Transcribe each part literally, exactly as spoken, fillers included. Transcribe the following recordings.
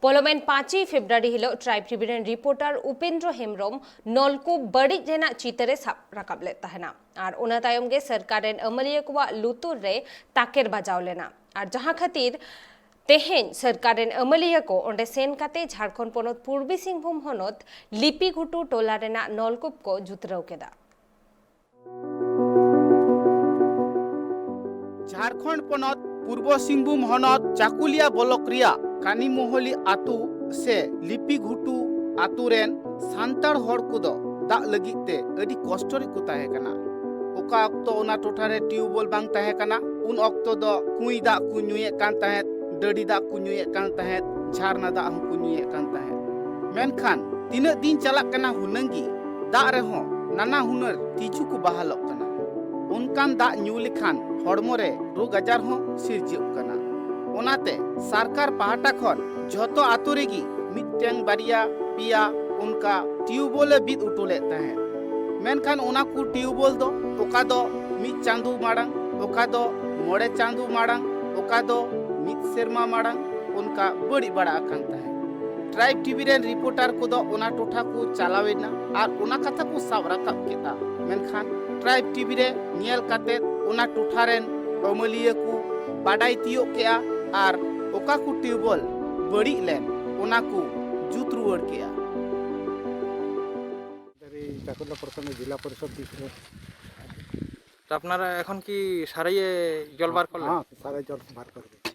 ᱯᱚᱞᱚᱢᱮᱱ ᱯᱟᱸᱪᱮᱭ ᱯᱷᱮᱵᱽᱨᱩᱣᱟᱨᱤ ᱦᱤᱞᱚᱜ tribe TV ᱨᱮᱱ ᱨᱤᱯᱳᱨᱴᱟᱨ ᱩᱯᱮᱱᱫᱨᱚ ᱦᱮᱢᱵᱽᱨᱚᱢ ᱱᱚᱞᱠᱩᱯ ᱵᱟᱹᱲᱤᱡ ᱨᱮᱱᱟᱜ ᱪᱤᱛᱟᱹᱨ ᱮ ᱥᱟᱵ ᱨᱟᱠᱟᱵ ᱞᱮᱫ ᱛᱟᱦᱮᱱᱟ ᱟᱨ ᱚᱱᱟ ᱛᱟᱭᱚᱢ ᱜᱮ ᱥᱚᱨᱠᱟᱨ ᱨᱮᱱ ᱟᱹᱢᱟᱹᱞᱤᱭᱟᱹ ᱠᱚᱣᱟᱜ ᱞᱩᱛᱩᱨ ᱨᱮ ᱛᱟᱠᱮᱨ ᱵᱟᱡᱟᱣ ᱞᱮᱱᱟ ᱟᱨ ᱡᱟᱦᱟᱸ ᱠᱷᱟᱹᱛᱤᱨ ᱛᱮᱦᱮᱧ ᱥᱚᱨᱠᱟᱨ ᱨᱮᱱ ᱟᱹᱢᱟᱹᱞᱤᱭᱟᱹ ᱠᱚ ᱚᱸᱰᱮ ᱥᱮᱱ ᱠᱟᱛᱮ ᱡᱷᱟᱲᱠᱷᱚᱸᱰ ᱯᱚᱱᱚᱛ ᱯᱩᱨᱵᱤ ᱥᱤᱝᱵᱷᱩᱢ ᱦᱚᱱᱚᱛ ᱞᱤᱯᱤ ᱜᱷᱩᱴᱩ ᱴᱚᱞᱟ ᱨᱮᱱᱟᱜ ᱱᱚᱞᱠᱩᱯ ᱠᱚ ᱡᱩᱛᱨᱟᱹᱣ ᱠᱮᱫᱟ᱾ ᱡᱷᱟᱲᱠᱷᱚᱸᱰ ᱯᱚᱱᱚᱛ ᱯᱩᱨᱵᱚ ᱥᱤᱝᱵᱷᱩᱢ ᱦᱚᱱᱚᱛ ᱪᱟᱠᱩᱞᱤᱭᱟ ᱵᱞᱚᱠ ᱨᱮᱭᱟᱜ ᱠᱟᱱᱤᱢᱚᱦᱚᱞᱤ ᱟᱛᱳ ᱥᱮ ᱞᱤᱯᱤ ᱜᱷᱩᱴᱩ ᱟᱛᱳ ᱨᱮᱱ ᱥᱟᱱᱛᱟᱲ ᱦᱚᱲ ᱠᱚᱫᱚ ᱫᱟᱜ ᱞᱟᱹᱜᱤᱫ ᱛᱮ ᱟᱹᱰᱤ ᱠᱚᱥᱴᱚ ᱨᱮᱠᱚ ᱛᱟᱦᱮᱸ ᱠᱟᱱᱟ᱾ ᱚᱠᱟ ᱚᱠᱛᱚ ᱚᱱᱟ ᱴᱚᱴᱷᱟ ᱨᱮ ᱴᱤᱭᱩᱵᱚᱞ ᱵᱟᱝ ᱛᱟᱦᱮᱸ ᱠᱟᱱᱟ, ᱩᱱ ᱚᱠᱛᱚ ᱫᱚ ᱠᱩᱸᱭ ᱫᱟᱜ ᱠᱚ ᱧᱩᱭᱮᱫ ᱠᱟᱱ ᱛᱟᱦᱮᱸᱫ, ᱰᱟᱹᱰᱤ ᱫᱟᱜ ᱠᱚ ᱧᱩᱭᱮᱫ ᱠᱟᱱ ᱛᱟᱦᱮᱸᱫ, ᱡᱷᱟᱨᱱᱟ ᱫᱟᱜ ᱦᱚᱸᱠᱚ ᱧᱩᱭᱮᱫ ᱠᱟᱱ ᱛᱟᱦᱮᱸᱫ᱾ ᱢᱮᱱᱠᱷᱟᱱ ᱛᱤᱱᱟᱹᱜ ᱫᱤᱱ ᱪᱟᱞᱟᱜ ᱠᱟᱱᱟ ᱦᱩᱱᱟᱹᱝ ᱜᱮ ᱫᱟᱜ ᱨᱮᱦᱚᱸ ᱱᱟᱱᱟ ᱦᱩᱱᱟᱹᱨ ᱛᱤᱡᱩ ᱠᱚ ᱵᱟᱦᱟᱞᱚᱜ ᱠᱟᱱᱟ᱾ ᱚᱱᱠᱟᱱ ᱫᱟᱜ ᱧᱩ ᱞᱮᱠᱷᱟᱱ ᱦᱚᱲᱢᱚ ᱨᱮ ᱨᱳᱜᱽ ᱟᱡᱟᱨ ᱦᱚᱸ ᱥᱤᱨᱡᱟᱹᱜ ᱠᱟᱱᱟ᱾ ᱚᱱᱟᱛᱮ ᱥᱚᱨᱠᱟᱨ ᱯᱟᱦᱴᱟ ᱠᱷᱚᱱ ᱡᱷᱚᱛᱚ ᱟᱛᱳ ᱨᱮᱜᱮ ᱢᱤᱫᱴᱮᱱ ᱵᱟᱨᱭᱟ ᱯᱮᱭᱟ ᱚᱱᱠᱟ ᱴᱤᱭᱩᱵᱚᱞ ᱮ ᱵᱤᱫ ᱦᱚᱴᱚ ᱞᱮᱫ ᱛᱟᱦᱮᱸᱫ᱾ ᱢᱮᱱᱠᱷᱟᱱ ᱚᱱᱟ ᱠᱚ ᱴᱤᱭᱩᱵᱚᱞ ᱫᱚ ᱚᱠᱟ ᱫᱚ ᱢᱤᱫ ᱪᱟᱸᱫᱳ ᱢᱟᱲᱟᱝ, ᱚᱠᱟ ᱫᱚ ᱢᱚᱬᱮ ᱪᱟᱸᱫᱳ ᱢᱟᱲᱟᱝ, ᱚᱠᱟ ᱫᱚ ᱢᱤᱫ ᱥᱮᱨᱢᱟ ᱢᱟᱲᱟᱝ ᱚᱱᱠᱟ ᱵᱟᱹᱲᱤᱡ ᱵᱟᱲᱟ ᱟᱠᱟᱱ ᱛᱟᱦᱮᱸᱫ᱾ ᱴᱨᱟᱭᱤᱵᱽ ᱴᱤᱵᱷᱤ ᱨᱮᱱ ᱨᱤᱯᱳᱨᱴᱟᱨ ᱠᱚᱫᱚ ᱚᱱᱟ ᱴᱚᱴᱷᱟ ᱠᱚ ᱪᱟᱞᱟᱣ ᱮᱱᱟ ᱟᱨ ᱚᱱᱟ ᱠᱟᱛᱷᱟ ᱠᱚ ᱥᱟᱵ ᱨᱟᱠᱟᱵ ᱠᱮᱫᱟ᱾ ᱢᱮᱱᱠᱷᱟᱱ ᱴᱨᱟᱭᱤᱵᱽ ᱴᱤᱵᱷᱤ ᱨᱮ ᱧᱮᱞ ᱠᱟᱛᱮ ᱚᱱᱟ ᱴᱚᱴᱷᱟ ᱨᱮᱱ ᱟᱹᱢᱟᱹᱞᱤᱭᱟᱹ ᱠᱚ ᱵᱟᱰᱟᱭ ᱛᱤᱭᱳᱜ ᱠᱮᱫᱼᱟ ᱟᱨ ᱚᱠᱟ ᱠᱚ ᱴᱤᱭᱩᱵᱚᱞ ᱵᱟᱹᱲᱤᱡ ᱞᱮᱱ ᱚᱱᱟ ᱠᱚ ᱡᱩᱛ ᱨᱩᱣᱟᱹᱲ ᱠᱮᱫᱼᱟ᱾ চাকুলিয়া পৌরসভা জেলা পরিষদ। তো আপনারা এখন কি সারাইয়ে জল বার করলেন? হ্যাঁ, সারাই জল বার করে দিয়েছি।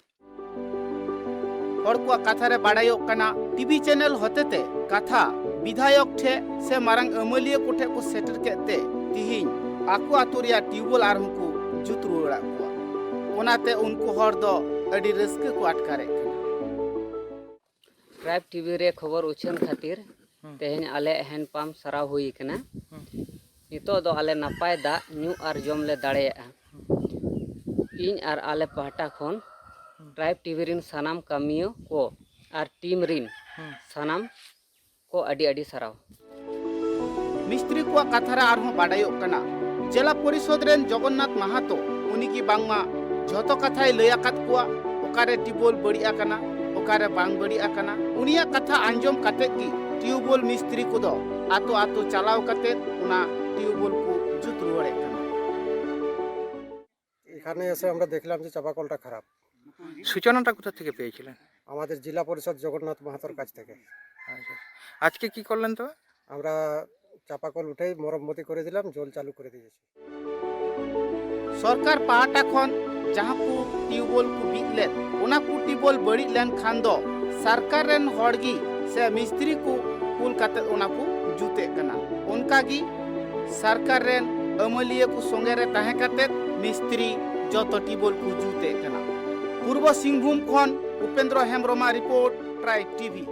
ᱦᱚᱲ ᱠᱚᱣᱟᱜ ᱠᱟᱛᱷᱟ ᱨᱮ ᱵᱟᱰᱟᱭᱚᱜ ᱠᱟᱱᱟ, ᱴᱤᱵᱷᱤ ᱪᱮᱱᱮᱞ ᱦᱚᱛᱮᱛᱮ ᱠᱟᱛᱷᱟ ᱵᱤᱫᱷᱟᱭᱚᱠ ᱴᱷᱮᱱ ᱥᱮ ᱢᱟᱨᱟᱝ ᱟᱹᱢᱟᱹᱞᱤᱭᱟᱹ ᱠᱚᱴᱷᱮᱱ ᱠᱚ ᱥᱮᱴᱮᱨ ᱠᱮᱫ ᱛᱮ ᱛᱤᱦᱤᱧ ᱟᱠᱚ ᱟᱛᱳ ᱨᱮᱭᱟᱜ ᱴᱤᱭᱩᱵᱚᱞ ᱟᱨᱦᱚᱸ ᱠᱚ ᱡᱩᱛ ᱨᱩᱣᱟᱹᱲᱟᱫ ᱠᱚᱣᱟ᱾ ᱚᱱᱟᱛᱮ ᱩᱱᱠᱩ ᱦᱚᱲ ᱫᱚ ᱟᱹᱰᱤ ᱨᱟᱹᱥᱠᱟᱹ ᱠᱚ ᱟᱴᱠᱟᱨᱮᱫ ᱠᱟᱱᱟ᱾ ᱴᱨᱟᱭᱤᱵᱽ ᱴᱤᱵᱷᱤ ᱨᱮ ᱠᱷᱚᱵᱚᱨ ᱩᱪᱷᱟᱹᱱ ᱠᱷᱟᱹᱛᱤᱨ ᱦᱩᱸ᱾ ᱛᱮᱦᱮᱧ ᱟᱞᱮᱭᱟᱜ ᱦᱮᱱᱰ ᱯᱟᱢᱯ ᱥᱟᱨᱟᱣ ᱦᱩᱭ ᱟᱠᱟᱱᱟ᱾ ᱦᱩᱸ᱾ ᱱᱤᱛᱚᱜ ᱫᱚ ᱟᱞᱮ ᱱᱟᱯᱟᱭ ᱫᱟᱜ ᱧᱩ ᱟᱨ ᱡᱚᱢ ᱞᱮ ᱫᱟᱲᱮᱭᱟᱜᱼᱟ᱾ ᱤᱧ ᱟᱨ ᱟᱞᱮ ᱯᱟᱦᱴᱟ ᱠᱷᱚᱱ ᱦᱩᱸ᱾ ᱴᱨᱟᱭᱤᱵᱽ ᱴᱤᱵᱷᱤ ᱨᱤᱱ ᱥᱟᱱᱟᱢ ᱠᱟᱹᱢᱤᱭᱟᱹ ᱠᱚ ᱟᱨ ᱴᱤᱢ ᱨᱤᱱ ᱦᱩᱸ᱾ ᱥᱟᱱᱟᱢ ᱠᱚ ᱟᱹᱰᱤ ᱟᱹᱰᱤ ᱥᱟᱨᱦᱟᱣ᱾ ᱢᱤᱥᱛᱨᱤ ᱠᱚᱣᱟᱜ ᱠᱟᱛᱷᱟ ᱨᱮ ᱟᱨᱦᱚᱸ ᱵᱟᱰᱟᱭᱚᱜ ᱠᱟᱱᱟ, ᱡᱮᱞᱟ ᱯᱚᱨᱤᱥᱚᱫᱽ ᱨᱮᱱ ᱡᱚᱜᱚᱱᱱᱟᱛᱷ ᱢᱟᱦᱟᱛᱚ, ᱩᱱᱤ ᱜᱮ ᱵᱟᱝᱢᱟ ᱡᱷᱚᱛᱚ ᱠᱟᱛᱷᱟᱭ ᱞᱟᱹᱭ ᱟᱠᱟᱫ ᱠᱚᱣᱟ, ᱚᱠᱟᱨᱮ ᱴᱤᱭᱩᱵᱚᱞ ᱵᱟᱹᱲᱤᱡ ᱟᱠᱟᱱᱟ, ᱚᱠᱟ ᱚᱠᱟᱨᱮ ᱵᱟᱝ ᱵᱟᱹᱲᱤᱡ ᱟᱠᱟᱱᱟ᱾ ᱩᱱᱤᱭᱟᱜ ᱠᱟᱛᱷᱟ ᱟᱸᱡᱚᱢ ᱠᱟᱛᱮᱫ ᱜᱮ ᱴᱤᱭᱩᱵᱚᱞ ᱢᱤᱥᱛᱨᱤ ᱠᱚᱫᱚ ᱟᱛᱳ ᱟᱛᱳ ᱪᱟᱞᱟᱣ ᱠᱟᱛᱮᱫ ᱚᱱᱟ ᱴᱤᱭᱩᱵᱚᱞ ᱠᱚ ᱡᱩᱛ ᱨᱩᱣᱟᱹᱲᱮᱫ ᱠᱟᱱᱟ᱾ এখানে এসে আমরা দেখলাম যে চাপা কলটা খারাপ। সূচনাটা কোথা থেকে পেয়েছিলেন? আমাদের জেলা পরিষদ জগন্নাথ মাহাতোর কাছ থেকে। আচ্ছা, আজকে কি করলেন তো? আমরা চাপা কল উঠেই মরম্মতি করে দিলাম, জল চালু করে দিয়েছি। ᱥᱚᱨᱠᱟᱨ ᱯᱟᱦᱴᱟ ᱠᱷᱚᱱ ᱡᱟᱦᱟᱸ ᱠᱚ ᱴᱤᱭᱩᱵᱚᱞ ᱠᱚ ᱵᱤᱫ ᱞᱮᱫ, ᱚᱱᱟ ᱠᱚ ᱴᱤᱭᱩᱵᱚᱞ ᱵᱟᱹᱲᱤᱡ ᱞᱮᱱ ᱠᱷᱟᱱ ᱫᱚ ᱥᱚᱨᱠᱟᱨ ᱨᱮᱱ ᱦᱚᱲ ᱜᱮ ᱥᱮ ᱢᱤᱥᱛᱨᱤ ᱠᱚ ᱠᱩᱞ ᱠᱟᱛᱮ ᱚᱱᱟ ᱠᱚ ᱡᱩᱛᱮᱫ ᱠᱟᱱᱟ᱾ ᱚᱱᱠᱟ ᱜᱮ ᱥᱚᱨᱠᱟᱨ ᱨᱮᱱ ᱟᱹᱢᱟᱹᱞᱤᱭᱟᱹ ᱠᱚ ᱥᱚᱸᱜᱮ ᱨᱮ ᱛᱟᱦᱮᱸ ᱠᱟᱛᱮ ᱢᱤᱥᱛᱨᱤ ᱡᱚᱛᱚ ᱴᱤᱭᱩᱵᱚᱞ ᱠᱚ ᱡᱩᱛᱮᱫ ᱠᱟᱱᱟ᱾ ᱯᱩᱨᱵᱚ ᱥᱤᱝᱵᱷᱩᱢ ᱠᱷᱚᱱ ᱩᱯᱮᱱᱫᱨᱚ ᱦᱮᱢᱵᱨᱚᱢᱟᱜ ᱨᱤᱯᱳᱨᱴ, ᱴᱨᱟᱭᱤᱵᱽ ᱴᱤᱵᱷᱤ᱾